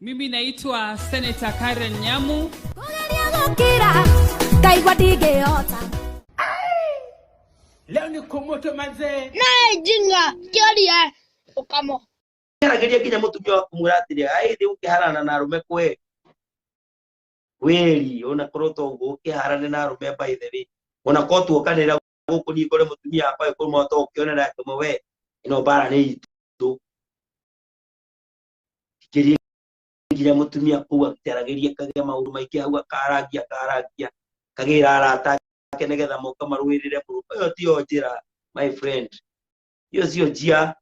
Mimi naitwa Senator Karen Nyamu. Kũgeria gũkira ngaigua ndingĩhota. Leo niko moto manze. Nae jinga kĩoria ũkamo. Aragĩria nginya mũtumia waku mwĩra atĩrĩ, ai thĩ ũkĩharana na arũme kwe wĩri ona korwo to ũguo ũkĩharane na arũme, by the way, ona korwo tuokanĩra gũkũ niĩ ngore mũtumia wakwa ĩkũrũma to ũkĩonera kĩmwe, we ĩno mbara nĩ itũ. Kĩrie nginya mũtumia kũu akĩaragĩria kagĩa maũndũ maingĩ hau, akarangia akarangia kagĩra arata ake nĩgetha moka marũĩrĩre mũrũme. Ĩyo tiyo njĩra, my friend, iyo sio njia.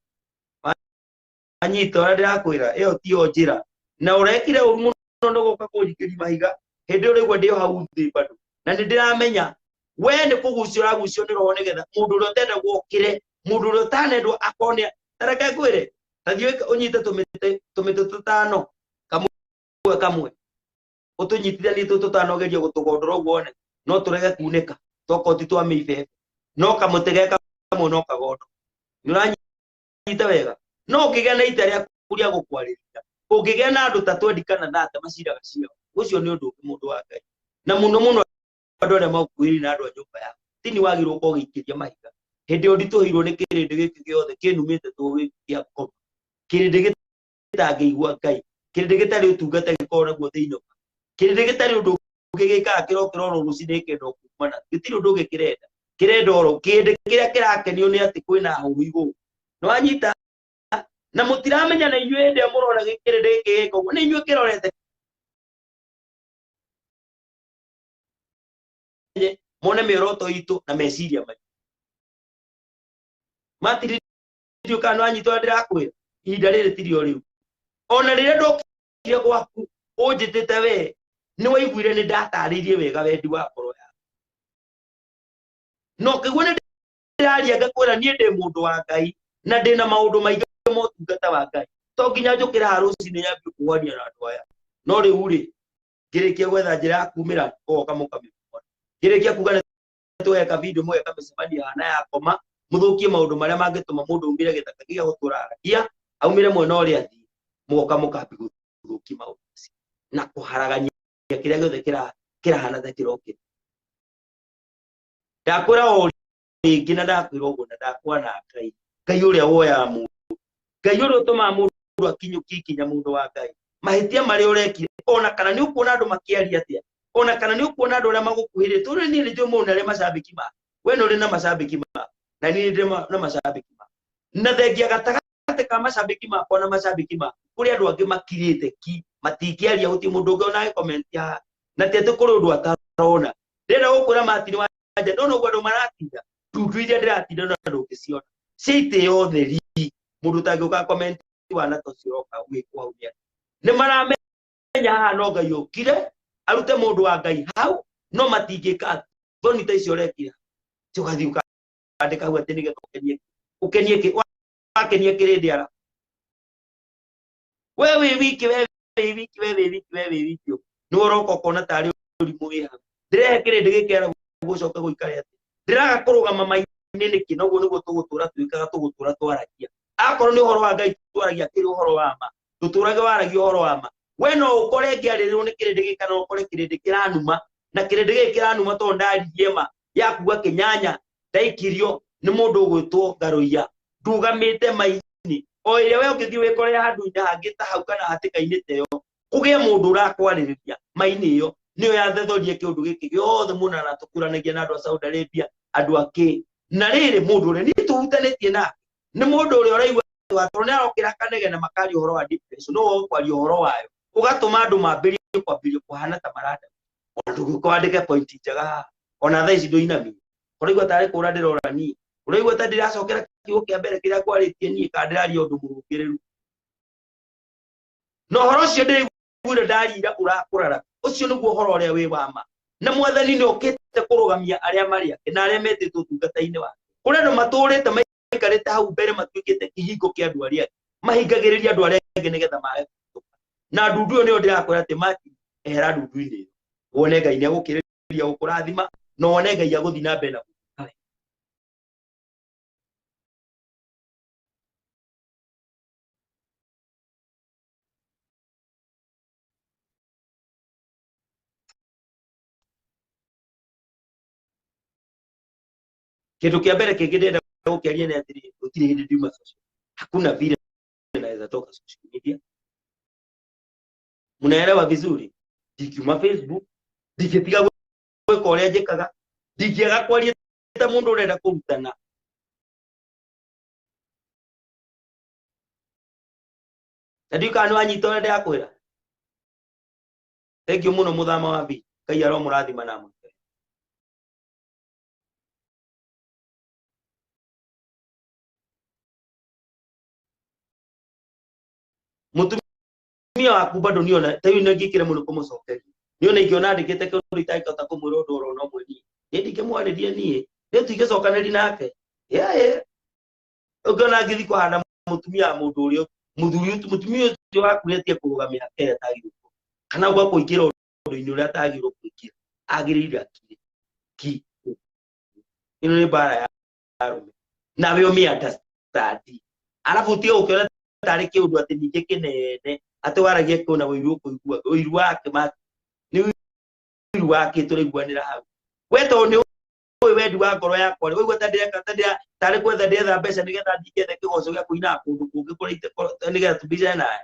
Anyita ũrĩa ndĩrakwĩra, ĩyo tiyo njĩra. Na ũrekire ũru mũno nĩ gũka kũnjikĩria mahiga hĩndĩ ĩyo ũraigua ndĩ o hau thĩ bado, na nĩ ndĩramenya we nĩ kũgucio ũragucio nĩ roho nĩgetha mũndũ ũrĩa ũtendagwo okĩre, mũndũ ũrĩa ũtanendwo akone. Ta reke ngwĩre, ta thiĩ ũnyite tũmĩtĩ tũmĩtĩ tũtano, kamwe kamwe ũtũnyitithanie tũ tũtano, ũgerie gũtũgondora ũguo wone no tũrege kunĩka tokorwo ti twa mĩibebe, no kamũtĩ ge kamwe no kagondo. Nĩ ũranyita wega? No ũngĩgĩa na ita rĩaku rĩa gũkwarĩria, ũngĩgĩa na andũ ta 20 kana 30 maciraga ciao, ũcio nĩ ũndũ ũngĩ, mũndũ wa Ngai. Na mũno mũno andũ arĩa magũkuhĩrĩirie na andũ a nyũmba yaku tini wagĩrĩirwo gũkorwo ũgĩikĩria mahiga hĩndĩ ĩyo nditũhĩirwo nĩ kĩrĩndĩ gĩkĩ gĩothe kĩnumĩte tũĩ kĩa ngoma, kĩrĩndĩ gĩtangĩigua Ngai, kĩrĩndĩ gĩtarĩ ũtungata gĩkoragwo naguo thĩinĩ wa kĩrĩndĩ gĩtarĩ ũndũ ũngĩ gĩkaga kĩrokĩra oro rũcinĩ gĩkenda o kumana, gĩtirĩ ũndũ ũngĩ kĩrenda, kĩrenda oro kĩrĩndĩ kĩrĩa kĩrakenio nĩ atĩ kwĩna hũhũ igũrũ. Nĩ wanyita? Na mũtiramenya na inyuĩ hĩndĩ ĩrĩa mũrona kĩrĩndĩ gĩkĩ gĩka ũguo nĩ inyuĩ kĩrorete mone mĩoroto itũ na meciria maitũ matiri ndiũ kana nĩwanyita ũrĩa ndĩrakwĩra. Ihinda rĩrĩ tirio rĩu. Ona rĩrĩa ndokire gwaku ũnjĩtĩte, we nĩ waiguire nĩ ndatarĩirie wega wendi wa ngoro yaku, no kĩguo nĩ ndĩraria ngakwĩra niĩ ndĩ mũndũ wa Ngai na ndĩna maũndũ maingĩ ma ũtungata wa Ngai, to nginya njũkĩre haha rũcinĩ nyambie kũhwania na andũ aya. No rĩu rĩ, ngĩrĩkia gwetha njĩra ya kumĩra, ũgoka mũkamĩona. Ngĩrĩkia kuga nĩ tũgeka video, mũgeka mĩcemanio hana ya koma, mũthũkie maũndũ marĩa mangĩtũma mũndũ aumĩre gĩthaka gĩa gũtũra aragia, aumĩre mwena ũrĩa athiĩ, mũgoka mũkambi gũthũkia maũndũ macio na kũharagania kĩrĩa gĩothe kĩrahana ta kĩrokĩra. Ndakwĩra o rĩngĩ na ndakwĩra ũguo na ndakwana Ngai, Ngai ũrĩa woyaga mũndũ, Ngai ũrĩa ũtũmaga mũndũ akinyũkie ikinya, mũndũ wa Ngai, mahĩtia marĩa ũrekire, ona kana nĩ ũkuona andũ makĩaria atĩa, ona kana nĩ ũkuona andũ arĩa magũkuhĩrĩrie, tondũ niĩ nĩ njũĩ mũndũ arĩa macambĩki ma we nĩ ũrĩ na macambĩki ma na niĩ ndĩ na macambĩki ma na thengia gatagatĩ ka macambĩki makwa na macambĩki ma kũrĩ andũ angĩ makirĩte ki matingĩaria, gũtirĩ mũndũ ũngĩ ona agĩkomenti haha na ti atĩ kũrĩ ũndũ atarona. Ndĩrenda gũkwĩra Martin wanja ndona ũguo andũ maratinda ndundu iria ndĩratinda na ndũngĩciona cia itĩo theri, mũndũ ũtangĩũka comment wana ta ũcio ũroka gwĩkwo hau nĩ andũ nĩ maramenya haha no Ngai ũkire arute mũndũ wa Ngai hau, no matingĩka thoni ta icio ũrekire. Ti ũgathiĩ ũkandĩka hau atĩ nĩgetha ũkenie, ũkenie kĩ? Wakenie kĩrĩndĩ ara we wĩ wiki, we wĩ wiki, we wĩ wiki, we wĩ wiki, nĩ ũroka ũkona tarĩ ũrimũ wĩ hau. Ndĩrehe kĩrĩndĩ gĩkĩ ara gũcoka gũikare atĩ ndĩraga kũrũgama mainĩ nĩkĩ? Noguo nĩguo tũgũtũra twĩkaga, tũgũtũra twaragia akorwo nĩ ũhoro wa Ngai twaragia kĩrĩ ũhoro wa ma, ndũtũrage waragia ũhoro wa ma. We no ũkore ngĩarĩrĩrwo nĩ kĩrĩndĩ gĩkĩ kana ũkore kĩrĩndĩ kĩranuma, na kĩrĩndĩ gĩkĩ kĩranuma tondũ ndaririe ma ya kuga kĩnyanya ndaikirio nĩ mũndũ ũgwĩtwo Ngarũiya ndugamĩte maini o ĩrĩa we ũngĩthiĩ wĩkore handũ-inĩ hangĩ ta hau kana hatĩka-inĩ ta ĩyo, kũgĩe mũndũ ũrakwarĩrĩria maini ĩyo nĩyo yathethorie kĩũndũ gĩkĩ gĩothe mũno aratũkũranagia na andũ a Saudi Arabia, andũ a kĩ na rĩrĩ mũndũ ũrĩa niĩ tũhutanĩtie nake nĩ mũndũ ũrĩa ũraigua tondũ nĩ arokĩra kanegena makaria ũhoro wa depression, no ũkwaria ũhoro wayo ũgatũma andũ mambĩrĩrie kwambĩrĩria kũhana ta maranda. Ona ndũgĩũka wandĩke point njega haha, ona thaa ici ndũinamia, ũraigua tarĩ kũra ndĩrora niĩ, ũraigua ta ndĩracokera kiugo kĩa mbere kĩrĩa ngwarĩtie niĩ kana ndĩraria ũndũ mũrũngĩrĩru na ũhoro ũcio ndĩraiguire ndarira ũrakũrara. Ũcio nĩguo ũhoro ũrĩa wĩ wa ma, na Mwathani nĩ okĩte kũrũgamia arĩa marĩ ake na arĩa metĩtwo ũtungata-inĩ wake. Kũrĩ andũ matũrĩte maikarĩte hau mbere matuĩkĩte kĩhingo kĩa andũ arĩa angĩ, mahingagĩrĩria andũ arĩa angĩ nĩgetha mage kũhĩtũka. Na ndundu ĩyo nĩyo ndĩrakwĩra atĩ Martin, ehera ndundu-inĩ ĩyo wone Ngai nĩ agũkĩrĩria gũkũrathima na wone Ngai agũthiĩ na mbere na gũgwĩka wega. Kindu kia mbere kingi ndĩrenda gũkĩaria nĩ atĩrĩrĩ, gũtirĩ hĩndĩ ndiuma social. Hakuna vile naweza toka social media. Mnaelewa vizuri? Ndikiuma Facebook, ndingĩtiga gwĩka ũrĩa njĩkaga, ndingĩaga kwaria ta mũndũ ũrenda kũrutana. Na ndiũĩ kana nĩwanyita ũrĩa ndĩrakwĩra. Thank you mũno mũthama wa B. Ngai aromũrathima na amũhe. Mutumia waku bado niona ta rĩu nĩngĩkĩre mũno kũmũcokeria. Niona ingĩona andĩkĩte kĩũndũ itangĩhota kũmwĩra ũndũ oro na ũmwe niĩ. Niĩ ndingĩmwarĩria niĩ. Niĩ tũingĩcokanĩri nake. Yeah. Ũngĩona ngĩthiĩ kũhanda mũtumia wa mũndũ ũrĩa mũthuri mũtumia ũcio waku nĩatige kũrũga mĩhaka ĩrĩa atagĩrĩirwo kana gwa kũingĩra ũndũ-inĩ ũrĩa atagĩrĩirwo kũingĩra agĩrĩire akire ki. Ĩno nĩ mbara ya arũme nawe ũmĩ understand arabu utige gũkĩona tarĩ kĩũndũ atĩ ningĩ kĩnene atĩ waragia kĩũna ũiru ũkũigua ũiru wake nĩ ũiru wake tũraiguanĩra hau. We tondũ nĩ ũĩ wendi wa ngoro yakwa rĩ, waigua ta ndĩreka ta ndĩra tarĩ gwetha ndĩretha mbeca nĩgetha thiĩ ngethe kĩgoco gĩa kũinaga kũndũ kũngĩ kũrĩa nĩgetha tũmbicane nawe.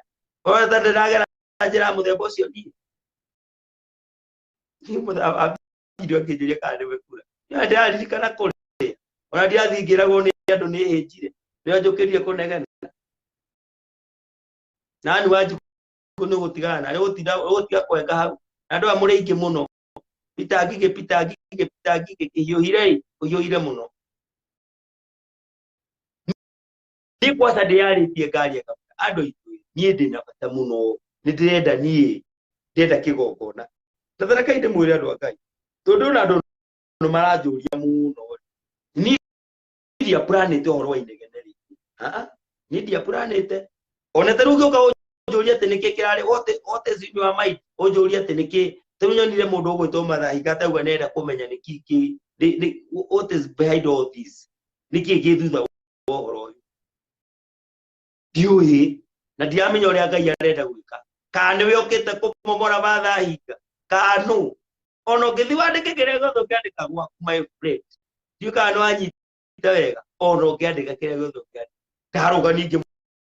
Ũrona ta ndĩragera njĩra ya mũthemba ũcio niĩ. Niĩ mũthemba video akĩnjũria kana nĩwe kura. Niĩ ndĩraririkana kũrĩa. Ona ndirathiĩ ngĩragwo nĩ andũ nĩ hĩnjire. Nĩo njũkĩrire kũnegena. Nani wanjikũ nĩ ũgũtigana na ũgũtiga kwenga hau. Na andũ aya mũrĩ aingĩ mũno. Peter Ngigĩ, Peter Ngigĩ, Peter Ngigĩ, kĩhiũhire ĩ, ũhiũhire mũno. Niĩ kwaca ndĩyarĩtie ngaria kabisa. Andũ aitũ niĩ ndĩna bata mũno. Nĩ ndĩrenda niĩ, ndĩrenda kĩgongona. Na ta rekei ndĩmwĩre andũ a Ngai. Tondũ ona andũ nĩ maranjũria mũno. Niĩ ndiapuranĩte ũhoro wa inegene rĩngĩ. Niĩ ndiapuranĩte. Ona ta rĩu ũngĩũka ũnjũrie atĩ nĩkĩ kĩrarĩ, what is in your mind? Ũnjũrie atĩ nĩkĩ, ta rĩu nyonire mũndũ ũgwĩtwo Mathahinga atauga nĩarenda kũmenya nĩkĩ kĩ, what is behind all this? Nĩkĩ gĩ thutha wa ũhoro ũyũ? Ndiũĩ, na ndiramenya ũrĩa Ngai arenda gwĩka. Kana nĩwe ũkĩte kũmomora Mathahinga? Kana nũ? Ona ũngĩthiĩ wandĩke kĩrĩa gĩothe ũngĩandĩka gwaku my friend. Ndiũĩ kana nĩwanyita wega. Ona ũngĩandĩka kĩrĩa gĩothe ũngĩandĩka. Ndarũga ningĩ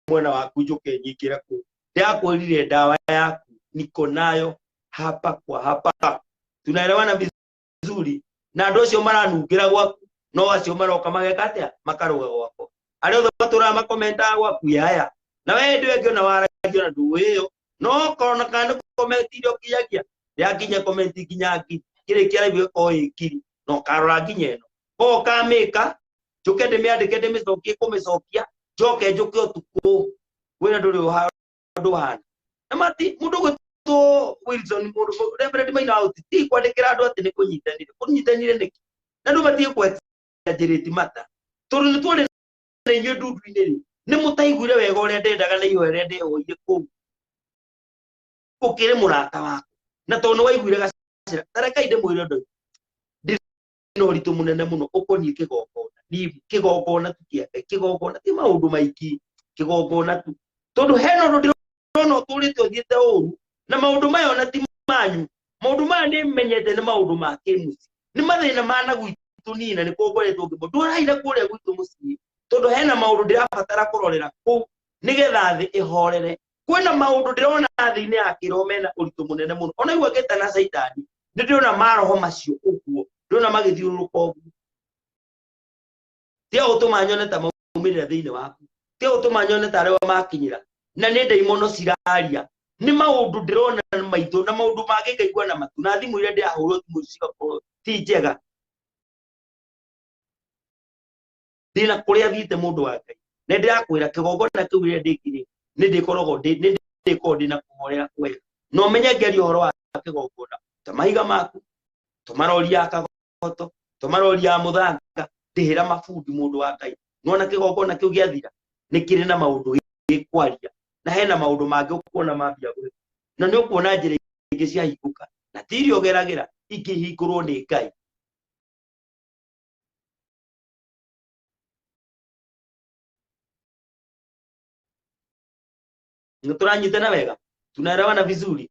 mwena waku njũke nyingĩre kũu. Ndĩrakwĩrire ndawa yaku niko nayo hapa kwa hapa. Tunaelewana vizuri? Na andũ acio maranungĩra gwaku no acio maroka mageka atĩa? Makarũga gwakwa. Arĩa othe matũraga makomentaga gwaku yaya. Na we hĩndĩ ĩyo ĩngĩ ona waragia ona ndũĩ ĩyo. No korona kana nĩ comment iria ũkinyagia. Yakinya comment nginya ngiri. Kĩrĩkia live ĩgakorwo ĩ ngiri. Na ũkarora nginya ĩno. Koguo ũkamĩka, njũke ndĩmĩandĩke ndĩmĩcokie kũmĩcokia, njoke njũke ũtukũ. Wĩra ndũrĩ ũndũ ũhana. Na mati, mũndũ ũgwĩtwo Wilson, mũndũ, Reverend Maina wa Ũti, ti kwandĩkĩra andũ atĩ nĩ kũnyitanire. Kũnyitanire nĩkĩ? Na andũ matige kũ-exaggerate matter. Tondũ nĩ twarĩ na inyuĩ ndundu-inĩ rĩ, nĩ mũtaiguire wega ũrĩa ndendaga na ihoya rĩrĩa ndehoire kũu. Ũkĩrĩ mũrata wakwa. Na tondũ nĩ waiguire gacĩra, ta rekei ndĩmwĩre ũndũ ũyũ. Ndĩ na ũritũ mũnene mũno ũkoniĩ kĩgongona. Niĩ kĩgongona tu kĩa Ngai, kĩgongona ti maũndũ maingĩ, kĩgongona tu. Tondũ hena ũndũ ndĩrona ũtũrĩte ũthiĩte ũru, na maũndũ maya ona ti manyu. Maũndũ maya nĩ menyete nĩ maũndũ ma kĩmũciĩ. Nĩ mathĩna ma na gwitũ niĩ na nĩkuo ngoretwo ngĩmwo. Ndũraire kũrĩa gwitũ mũciĩ, tondũ hena maũndũ ndĩrabatara kũrorera kũu nĩgetha thĩ ĩhorere. Kwĩna maũndũ ndĩrona thĩ-inĩ ya kĩroho mena ũritũ mũnene mũno. Ona igua ngĩtana Caitani, nĩ ndĩrona maroho macio ũguo, ndĩrona magĩthiũrũrũka ũguo. Tiga gũtũma nyone ta maumĩrĩra thĩinĩ waku. Tiga gũtũma nyone ta arĩa makinyĩra. Na nĩ ndaimono ciraria. Nĩ maũndũ ndĩrona na maitho na maũndũ mangĩ ngaigua na matũ. Na thimũ iria ndĩrahũrwo thimũ icio cigakorwo ti njega. Ndĩna kũrĩa thiĩte mũndũ wa Ngai. Nĩ ndĩrakwĩra kĩgongona kĩu rĩrĩa ndĩkire, nĩ ndĩkoragwo ndĩ, nĩ ndĩkoragwo ndĩna kũhorera kwega. Na ũmenye ngĩaria ũhoro wa kĩgongona, ta mahiga maku, tũma rori ya kagoto, tũma rori ya mũthanga, ndĩhĩra mabundi mũndũ wa Ngai. Nĩwona kĩgongona kĩu gĩathira, nĩ kĩrĩ na maũndũ gĩkwaria. Na hena maũndũ mangĩ ũkuona mambia gwĩka. Na nĩ ũkuona njĩra ingĩ ciahingũka. Na ti iria ũgeragĩra, ingĩhingũrwo nĩ Ngai. Nĩ tũranyitana wega? Tunaelewana vizuri?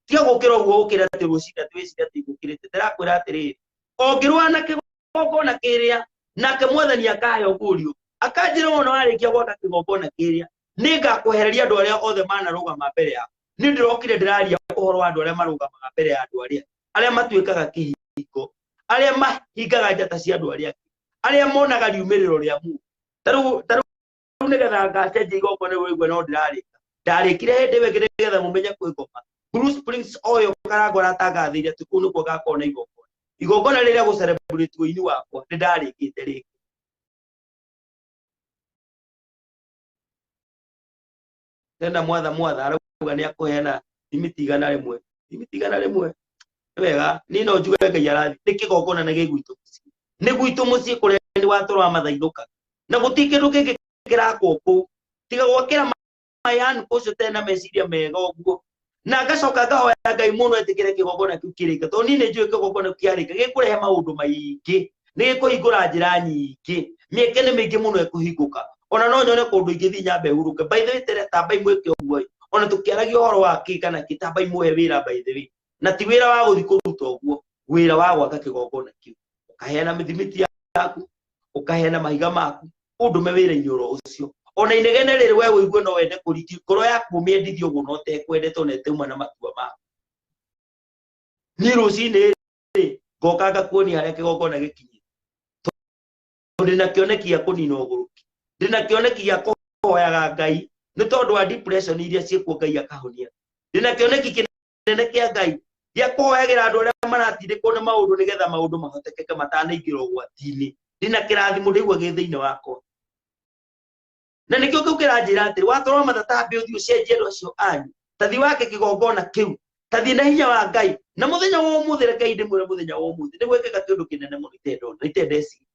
Tiga gũkĩra ũguo ũkĩra atĩ rũcinĩ atĩ wĩciria atĩ ngũkĩrĩte. Ndĩrakwĩra atĩrĩrĩ, ũngĩrũa na kĩgongona kĩrĩa, Nake mwathani akahe ũguũrio akanjĩra wona warĩkia gwaka kĩgongona kĩrĩa nĩngakwehereria andũ arĩa othe manarũgama mbere yaku. Niĩ ndĩrokire ndĩraria ũhoro wa andũ arĩa marũgamaga mbere ya andũ arĩa matuĩkaga kĩhingo, arĩa mahingaga njata cia andũ arĩa angĩ, arĩa monaga riumĩrĩro rĩa mũndũ. Ta rĩu nĩgetha ngacenjia igongona rĩu ũigue no ndĩrarĩka. Ndarĩkire hĩndĩ ĩyo ĩngĩ nĩgetha mũmenye kwĩ ngoma. Blue Springs oyo Karangũ aratangathĩire atĩ kũu nĩkuo ngakorwo na igongona. Igongona rĩrĩa gũ celebrate ũini wakwa nĩndarĩkĩte rĩngĩ. Tena mwatha mwatha arauga nĩ akũheana thimiti 100. Thimiti 100. Nĩ wega, niĩ no njuge Ngai arathi. Nĩ kĩgongona na gĩ gwitũ mũciĩ. Nĩ gwitũ mũciĩ kũrĩa nĩ watũra wa mathainũka. Na gũtirĩ kĩndũ kĩngĩ kĩrakwo kũu. Tiga gwakĩra mayan ũcio tena meciria mega ũguo. Na ngacoka ngahoya Ngai mũno etĩkĩre kĩgongona kĩu kĩrĩke. Tondũ niĩ nĩ njũĩ kĩgongona kĩu kĩarĩka gĩkũrehe maũndũ maingĩ. Nĩ gĩkũhingũra njĩra nyingĩ. Mĩeke nĩ mĩingĩ mũno ĩkũhingũka. Ona no nyone kũndũ ingĩthiĩ nyambe hurũke. By the way, tere tambai mwĩke ũguo ĩ. Ona tũkĩaragia ũhoro wa kĩ kana kĩ, tambai muhe wĩra by the way. Na ti wĩra wa gũthiĩ kũruta ũguo, wĩra wa gwaka kĩgongona kĩu. Ũkaheana mĩthimiti yaku, ũkaheana mahiga maku, ũndũme wĩra-inĩ oro ũcio. Ona inegene rĩrĩ we ũigue no wende kũringi, ngoro yaku ũmĩendithie ũguo na ũtekwendete ona ĩtauma na matua maku. Niĩ rũcinĩ rĩ, ngoka ngakuonia harĩa kĩgongona gĩkinyĩte. Tondũ ndĩna kĩoneki gĩa kũnina ũgũrũki. Ndĩna kĩoneki gĩa kũhoyaga Ngai nĩ tondũ wa depression iria ciĩkuo Ngai akahonia. Ndĩna kĩoneki kĩnene kĩa Ngai gĩa kũhoyagĩra andũ arĩa maratindĩkwo nĩ maũndũ nĩgetha maũndũ mahotekeke matanaingĩra ũgwati-inĩ. Ndĩna kĩrathimo ndĩigua gĩ thĩinĩ wakwa. Na nĩkĩo kĩu kĩranjĩra atĩrĩ, watwarwo mathatambi ũthiĩ ũcenjie andũ acio anyu. Ta thiĩ wake kĩgongona kĩu. Ta thiĩ na hinya wa Ngai. Na mũthenya wa ũmũthĩ, rekei ndĩmwĩre mũthenya wa ũmũthĩ, nĩ gwĩkĩka kĩũndũ kĩnene mũno itendona, itendeciria.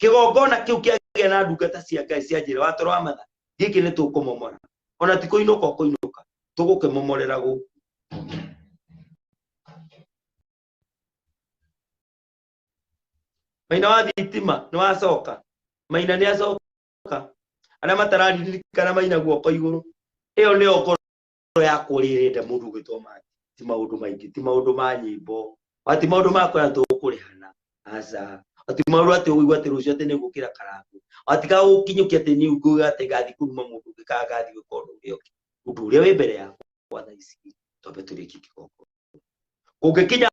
Kĩgongona kĩu kĩagĩa na ndungata cia Ngai cia njĩra, watwarwo wa matha, gĩkĩ nĩ tũkũmomora. Ona ti kũinũka ũkũinũka, tũgũkĩmomorera gũkũ. Maina wa thitima nĩ wacoka. Maina nĩ acoka. Arĩa matararirikana maina guoko igũrũ. Ĩyo nĩyo ngoro yakwa ũrĩa ĩrenda mũndũ ũgwĩtwo Mati. Ti maũndũ maingĩ, ti maũndũ ma nyĩmbo, ti maũndũ ma kwĩra tũkũrĩhana. Aca. Ti maũndũ atĩ ũgũigua atĩ rũciũ atĩ nĩ ngũkĩra Karangũ. Atiga gũkinyũkia atĩ niĩ nguga atĩ ngathiĩ kũruma mũndũ ũngĩ kana ngathiĩ gwĩka ũndũ ũrĩa ũngĩ. Ũndũ ũrĩa wĩ mbere yakwa thaa ici, twambe tũrĩkie kĩgongona. Kũngĩkinya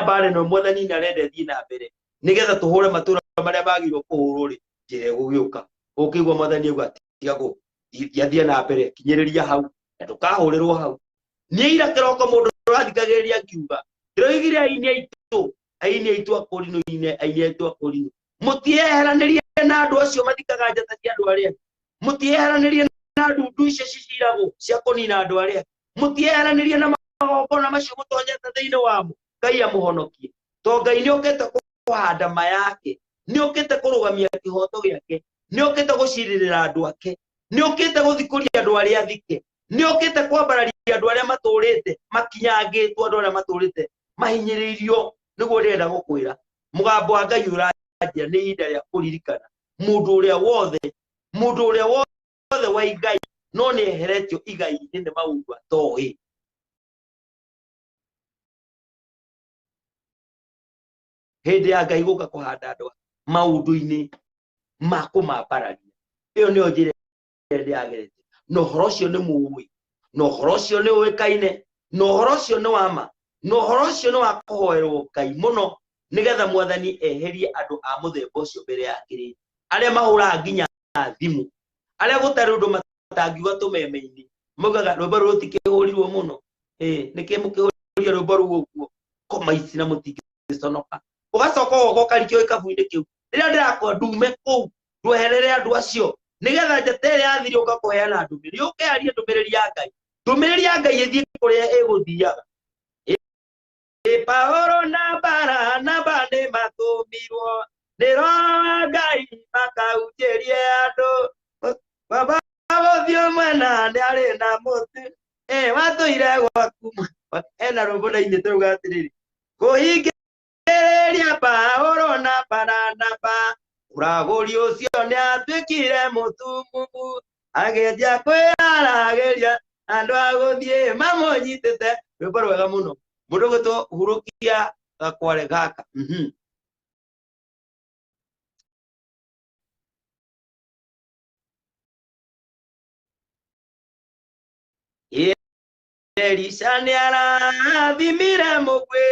mbara ĩno mwathani nĩ arenda ĩthiĩ na mbere nĩgetha tũhũre matũra marĩa magĩrĩirwo kũhũrwo rĩ, njĩra ĩgũgĩũka. Ũkĩigua mwathani auga tiga thiĩ na mbere, kinyĩrĩria hau na ndũkahũrĩrwo hau. Niĩ ira kĩroko mũndũ ũrathikagĩrĩria ngiuga, ndĩroigire aini aitũ, aini aitũ a kũrinũ, aini aitũ a kũrinũ, mũtieheranĩrie na andũ acio mathikaga njata cia andũ arĩa angĩ. Mũtieheranĩrie na ndundu icio ciciragwo cia kũnina andũ arĩa angĩ. Mũtieheranĩrie na magongona macio mũtonyete thĩinĩ wamo. Ngai amũhonokie. To Ngai nĩ okĩte kũhanda ma yake, nĩ okĩte kũrũgamia kĩhoto gĩake, nĩ okĩte gũcirĩrĩra andũ ake, nĩ okĩte gũthikũria andũ arĩa athike, nĩ okĩte kwambararia andũ arĩa matũrĩte makinyangĩtwo, andũ arĩa matũrĩte mahinyĩrĩirio. Nĩguo ndĩrenda gũkwĩra, mũgambo wa Ngai ũranjia nĩ ihinda rĩa kũririkana mũndũ ũrĩa wothe, mũndũ ũrĩa wothe wa igai no nĩ eheretio igai-inĩ nĩ maũndũ atoĩ. Hĩndĩ ya Ngai gũka kũhanda andũ maũndũ-inĩ ma kũmambararia, ĩyo nĩyo njĩra ĩrĩa ndĩragerete. Na ũhoro ũcio nĩ mũũĩ, na ũhoro ũcio nĩ ũĩkaine, na ũhoro ũcio nĩ wa ma, na ũhoro ũcio nĩ wa kũhoerwo Ngai mũno, nĩgetha mwathani eherie andũ a mũthemba ũcio mbere ya kĩrĩndĩ, arĩa mahũraga nginya thimũ, arĩa gũtarĩ ũndũ matangiuga tũmeme-inĩ, maugaga rwĩmbo rũrũ rũtikĩhũrirwo mũno, nĩkĩ mũkĩhũria rwĩmbo rũu ũguo, koma ici na mũtingĩconoka. Ũgacoka ũgoka ũkarikio gĩkabu-inĩ kĩu. Rĩrĩa ndĩrakwa ndume kũu, ndweherere andũ acio, nĩgetha njata ĩrĩa yathire ũka kũheana ndũmĩrĩri, ũke arie ndũmĩrĩri ya Ngai. Ndũmĩrĩri ya Ngai ĩthiĩ kũrĩa ĩgũthiaga. Paũlũ na Baranaba nĩ matũmirwo nĩ Roho wa Ngai makahunjĩrie andũ. Baba gũthiĩ mwena nĩ arĩ na mũtu, watũire gwaku. Ena rwĩmbo ndainĩte rũuga atĩrĩrĩ, kũhingĩrĩria Paũlũ na Baranaba, ũragũri ũcio nĩ atuĩkire mũtumumu, agĩanjia kwĩharagĩria andũ a gũthiĩ mamũnyitĩte. Rwĩmbo rwega mũno. Mũndũ ũgwĩtwo hurũkia gakware gaka. Elisha nĩarathimire mũguĩ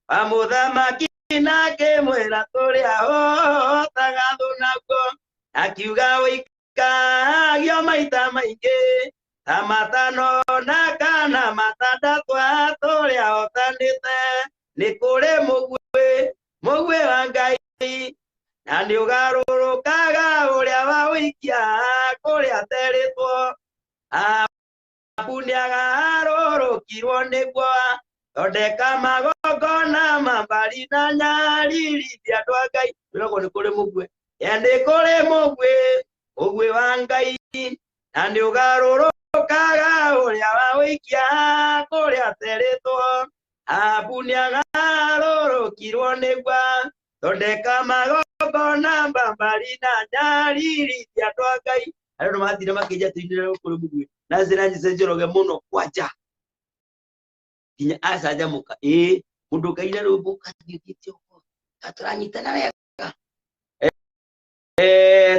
wa mũthamaki na akĩmwĩra tũrĩa hotaga thũ naguo, akiuga ũikagio maita maingĩ ta matano na kana matandatũ tũrĩa hotanĩte. Nĩ kũrĩ mũguĩ, mũguĩ wa Ngai, na nĩ ũgarũrũkaga ũrĩa waũikia kũrĩa terĩtwo. Ahabu nĩagarũrũkirwo nĩguo thondeka magongona mambari na nyaririthia andũ a Ngai. Kwĩragwo nĩ kũrĩ mũguĩ, nĩ kũrĩ mũguĩ, mũguĩ wa Ngai, na nĩ ũgarũrũkaga ũrĩa waũikia kũrĩa terĩtwo. Ahabu nĩagarũrũkirwo nĩguo thondeka magongona mbambari na nyaririthia andũ a Ngai. Andũ nĩ mathire makĩnja tũinĩre kũrĩ mũguĩ na njĩra Nyise Njoroge mũno kwanja nginya acanjamũka. Ĩĩ mũndũ ũkaina rwĩmbo ũkathiĩ ũthiĩte ũguo tũranyitana wega.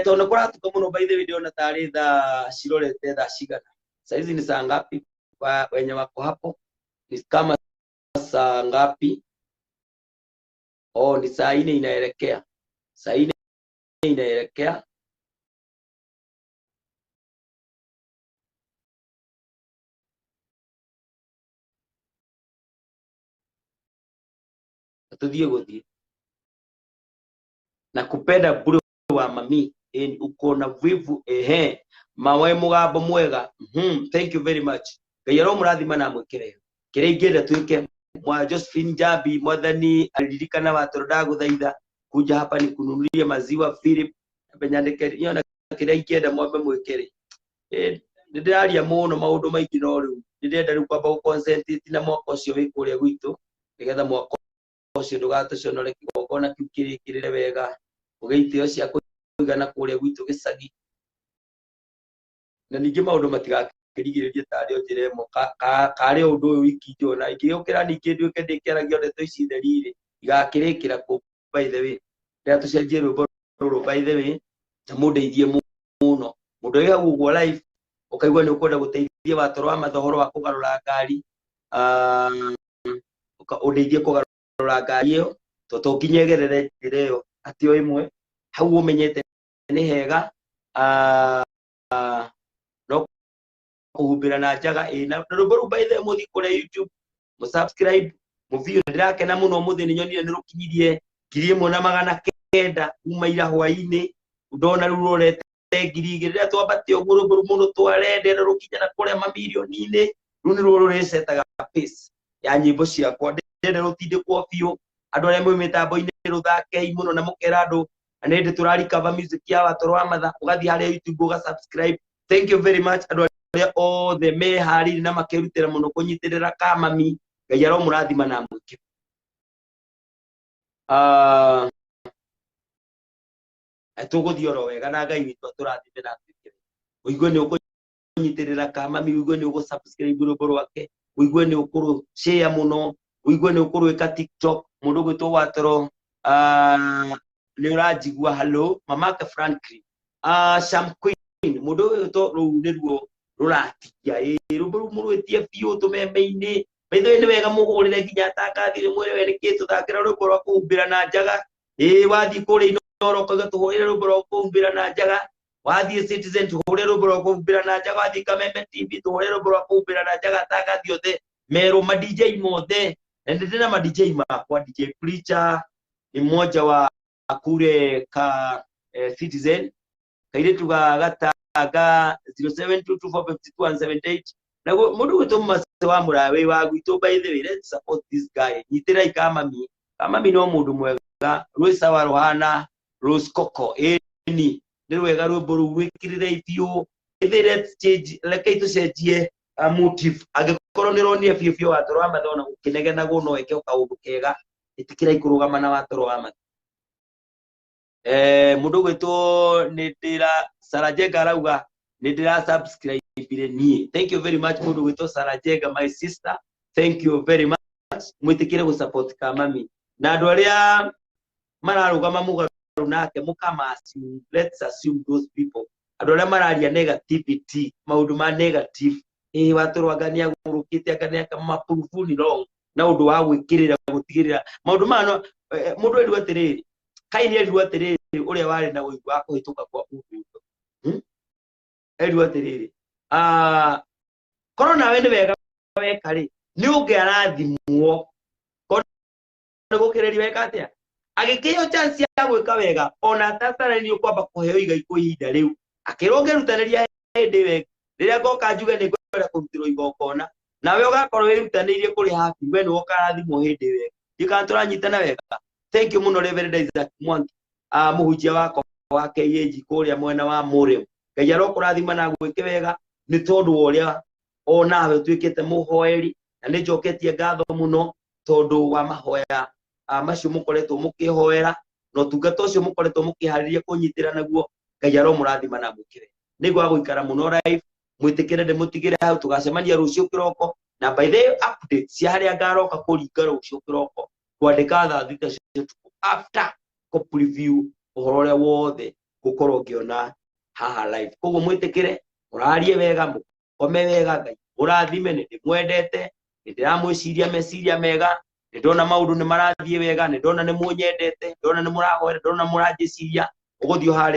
Tondũ nĩ kũratuka mũno, by the way ndĩrona tarĩ thaa cirorete thaa cigana. Saizi ni saa ngapi kwa wenye wako hapo? Ni kama saa ngapi? Oh, ni saa 4 inaelekea, saa 4 inaelekea. Tuthiĩ gũthiĩ na kupenda bure wa mami uko na wivu ehe mawe mugambo mwega. Thank you very much. Ngai aromũrathima na amwĩkĩre kĩrĩa ingĩenda twĩke. Mwa Josephine Njambi, mwathani aririkana watoro ndagũthaitha kuja hapa ni kununulie maziwa. Philip nyandĩke nyona kĩrĩa ingĩenda mwambe mwĩkĩre. Nĩ ndĩraria mũno maũndũ maingĩ, no rĩu nĩ ndĩrenda rĩu kwamba gũ na mwaka ũcio wĩ kũrĩa gwitũ, nĩgetha mwaka ũcio ndũgatũconore, kĩgongona kĩu kĩrĩkĩrĩre wega, ũgĩe itĩo cia kũigana kũrĩa gwitũ gĩcagi, na ningĩ maũndũ matigakĩrigĩrĩrie tarĩ o njĩra ĩmwe karĩ o ũndũ ũyũ wiki njona ingĩũkĩra ningĩ nduĩke ndĩkĩaragia ndeto ici theri-rĩ, igakĩrĩkĩra kũ. By the way, rĩrĩa tũcenjie rwĩmbo rũrũ, by the way, na mũndeithie mũno, mũndũ ũrĩa hau ũguo live ũkaigua nĩ ũkwenda gũteithia watoro wa matha ũhoro wa kũgarũra ngari, ũndeithie kũgarũra ngari ĩyo, to to nginya ĩgerere njĩra ĩyo atĩ o ĩmwe hau ũmenyete nĩ hega, no kũhumbĩra na njaga ĩ na rwĩmbo rũu. By the way, mũthiĩ kũrĩa YouTube mũsubscribe mũview. Ndĩrakena mũno ũmũthĩ nĩ nyonire nĩ rũkinyirie 1900 kuma ira hwaĩ-inĩ. Ndona rĩu rũrorete 2000 rĩrĩa twambate ũguo rwĩmbo rũu mũno twarendera rũkinya na kũrĩa mamirioni-inĩ. Rũu nĩruo rũrĩcetaga pace ya nyĩmbo ciakwa. Ndĩrenda rũtindĩkwo biũ, andũ arĩa mwĩ mĩtambo-inĩ rũthakei mũno na mũkera andũ na nĩ hĩndĩ tũrarikava music ya watoro wa matha. Ũgathiĩ harĩa YouTube ũga subscribe. Thank you very much, andũ arĩa othe meharĩirie na makerutĩra mũno kũnyitĩrĩra kamami. Ngai aromũrathima na amwĩke. Tũgũthiĩ oro wega na Ngai witũ atũrathime na atwĩkĩre. Ũigue nĩ ũkũnyitĩrĩra kamami, ũigue nĩ ũgũ subscribe rwĩmbo rwake, ũigue nĩ ũkũrũ share mũno, ũigue nĩ ũkũrwĩka TikTok. Mũndũ ũgwĩtwo watoro nĩ ũranjigua? Hello, mamake Franklin, Sham Queen, mũndũ ũyũ to rũu nĩruo rũratigia ĩ rwĩmbo rũu mũrwĩtie biũ tũmeme-inĩ. By the way, nĩ wega mũhũrĩre nginya atangathi rĩmwe we nĩkĩ tũthakĩra rwĩmbo rwa kũhumbĩra na njaga. Ĩ wathiĩ kũrĩa Inooro ũkauga tũhũrĩre rwĩmbo rwa kũhumbĩra na njaga, wathiĩ Citizen tũhũrĩre rwĩmbo rwa kũhumbĩra na njaga, wathiĩ Kameme TV tũhũrĩre rwĩmbo rwa kũhumbĩra na njaga. Atangathi othe merwo ma DJ mothe, na nĩ ndĩna ma DJ makwa. DJ Preacher ni mmoja wa kule ka Citizen, kairĩtu ga gatanga 0722452178 naguo mũndũ gwĩtwo Mase wa Mũrawe wa gwitũ. By the way, let's support this guy. Nyitĩrĩrai kamami. Kamami no mũndũ mwega, rwĩ sawa rũhana rose coco. Ĩni nĩ rwega rwĩmbo rũu, rwĩkĩrĩrei biũ. Ĩthĩ let's change, rekei tũcenjie motive. Angĩkorwo nĩ ronire biũ biũ watoro wa matha ona gũkĩnegenagwo no eke o kaũndũ kega, ĩtĩkĩrai kũrũgama na watoro wa matha. Mũndũ ũgwĩtwo nĩ ndĩra Sarah Jenga arauga nĩ ndĩra subscribe niĩ. Thank you very much, mũndũ ũgwĩtwo Sarah Jenga, my sister, thank you very much. Mwĩtĩkĩre gũ support kamami na andũ arĩa mararũgama mũgarũ nake mũkama assume, let's assume those people, andũ arĩa mararia negativity, maũndũ ma negative. Ĩ watũrwo anga nĩ agũrũkĩte, anga nĩ aka maprove ni wrong na ũndũ wa gwĩkĩrĩra gũtigĩrĩra maũndũ maya no mũndũ erirwo atĩrĩrĩ, Kaini erirwo atĩrĩrĩ, ũrĩa warĩ na ũigu wa kũhĩtũka kwa mũndũ ũcio. Erirwo atĩrĩrĩ, korwo nawe nĩ wega weka rĩ, nĩ ũngĩarathimwo. Korwo nĩ gũkĩrĩria weka atĩa, agĩkĩheo chance ya gwĩka wega ona atatarĩirio kwamba kũheo igai kwa ihinda rĩu, akĩrwo ũngĩrutanĩria hĩndĩ ĩyo ĩngĩ, rĩrĩa ngoka njuge nĩ ngwenda kũrutĩrwo igongona, nawe ũgakorwo wĩrutanĩirie kũrĩ happy, we nĩwe ũkarathimwo hĩndĩ ĩyo ĩngĩ. Ndiũĩ kana tũranyitana wega. Thank you mũno Reverend Isaac Mwangi, mũhunjia wakwa wa KAG kũrĩa mwena wa Mũrĩmo. Ngai arokũrathima na agwĩke wega nĩ tondũ wa ũrĩa o nawe ũtuĩkĩte mũhoeri, na nĩ njoketie ngatho mũno tondũ wa mahoya macio mũkoretwo mũkĩhoera na ũtungata ũcio mũkoretwo mũkĩharĩria kũnyitĩra naguo. Ngai aromũrathima na amwĩke wega. Nĩ ngwaga gũikara mũno live, mwĩtĩkĩre ndĩmũtigĩre hau, tũgacemania rũciũ kĩroko. Na by the way, update cia harĩa ngaroka kũringa rũciũ kĩroko kwandĩka thaa 3 cia ũtukũ after kũ preview ũhoro ũrĩa wothe ngũkorwo ngĩona haha live. Koguo mwĩtĩkĩre mũrarie wega, mũkome wega, Ngai mũrathime. Nĩ ndĩmwendete, nĩ ndĩramwĩciria meciria mega, nĩ ndona maũndũ nĩ marathiĩ wega, nĩ ndona nĩ mũnyendete, ndona nĩ mũrahoera, ndona mũranjĩciria. Ũgũthiĩ harĩa.